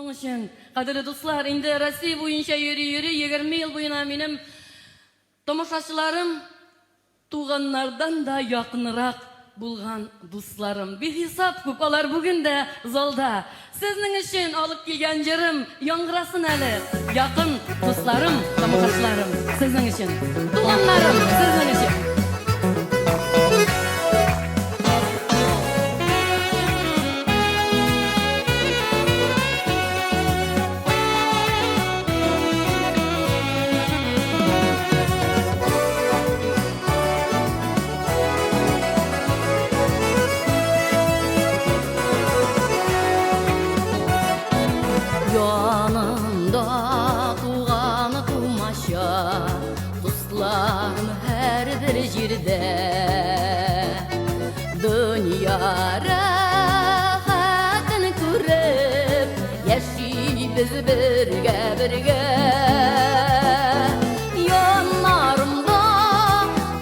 Шуның өчен, кадерле дуслар, инде Россия буенча йөри-йөри, 20 ел буена минем тамашачыларым туганнардан да якынрак булган дусларым. Бихисап күп алар бүген дә залда. Сезнең өчен алып килгән җырым яңгырасын әле. Якын дусларым, тамашачыларым, сезнең өчен. Туганнарым, сезнең өчен. Янымда туганы тумача, дусларым һәрбер җирдә. Дөнья рәхәтен күреп, яшибез бергә-бергә. Яннарымда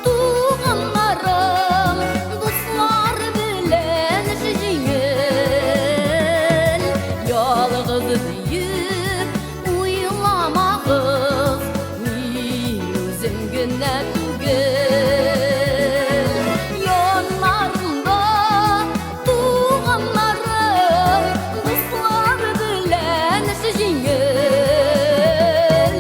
туганнарым, дуслар белән эш җиңел. Ялгыз диеп уйламагыз, мин үзем генә түгел. Яннарымда туганнарым, дуслар белән эш җиңел.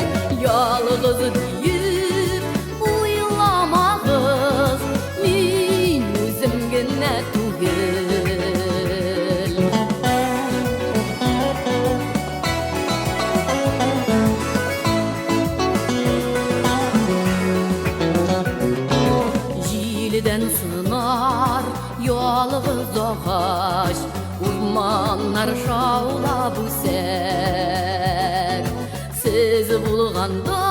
Ялгыз диеп уйламагыз, мин үзем генә түгел. Җилдән сынар ялгыз агач, урманнар шаулап үсәр. Сез булганда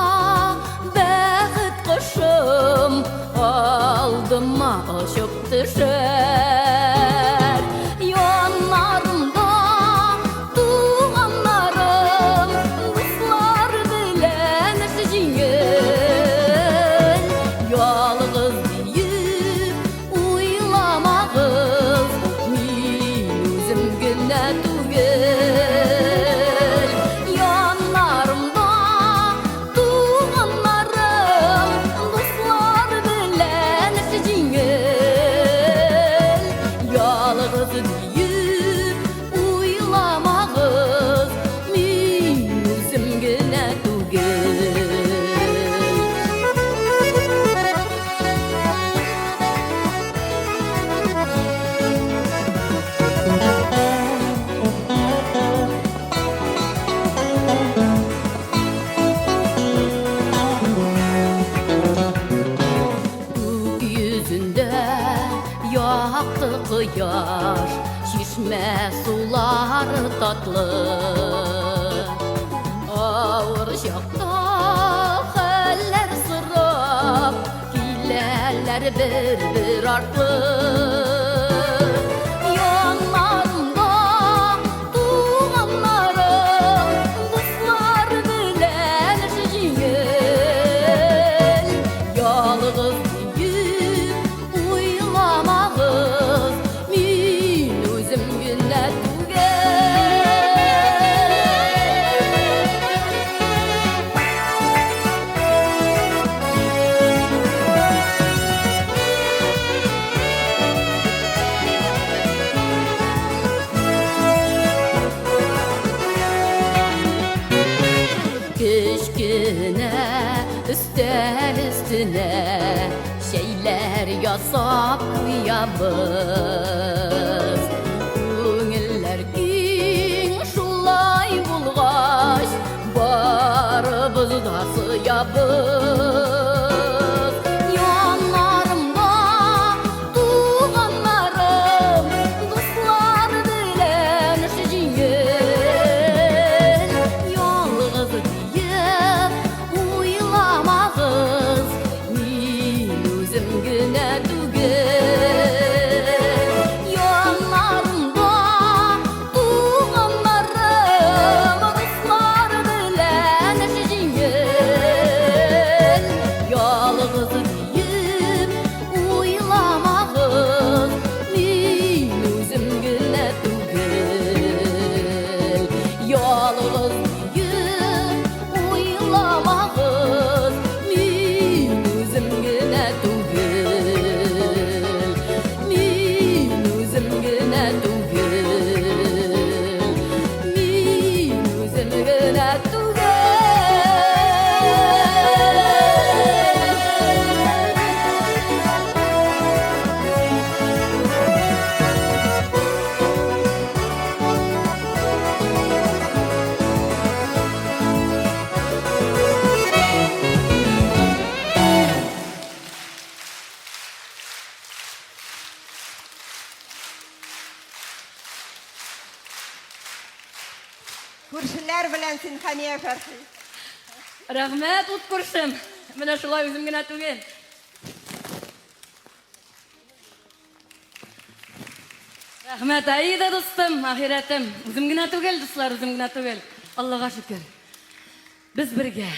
бәхет кошым алдыма очып төшәр. Яннарымда туганнарым, дуслар белән эш җиңел. Ялгыз диеп уйламагыз, мин үзем генә түгел. Яннарымда туганнарым, дуслар белән эш җиңел. Ялгыз диеп уйламагыз, мин үзем генә түгел. Күк йөзендә якты кояш, чишмә сулары татлы. Авыр чакта хәлләр сорап, киләләр бер-бер артлы. Яннарымда туганнарым, дуслар белән эш җиңел. Ялгыз диеп уйламагыз, мин үзем генә түгел. Кечкенә өстәл өстенә чәйләр ясап куябыз. Күңелләр киң шулай булгач, барыбыз да сыябыз. Яннарымда туганнарым, дуслар белән эш җиңел. Ялгыз диеп уйламагыз, мин үзем генә түгел. Яннарымда туганнарым, дуслар белән эш җиңел. Ялгыз диеп уйламагыз, мин үзем генә түгел. Мин үзем генә түгел. Мин үзем генә түгел. Күршеләр белән син, Хәния Фәрхи. Рәхмәт, ут күршем. Менә шулай үзем генә түгел. Рәхмәт, Аида дустым, ахирәтем. Үзем генә түгел, дуслар, үзем генә түгел. Аллага шөкер. Без бергә.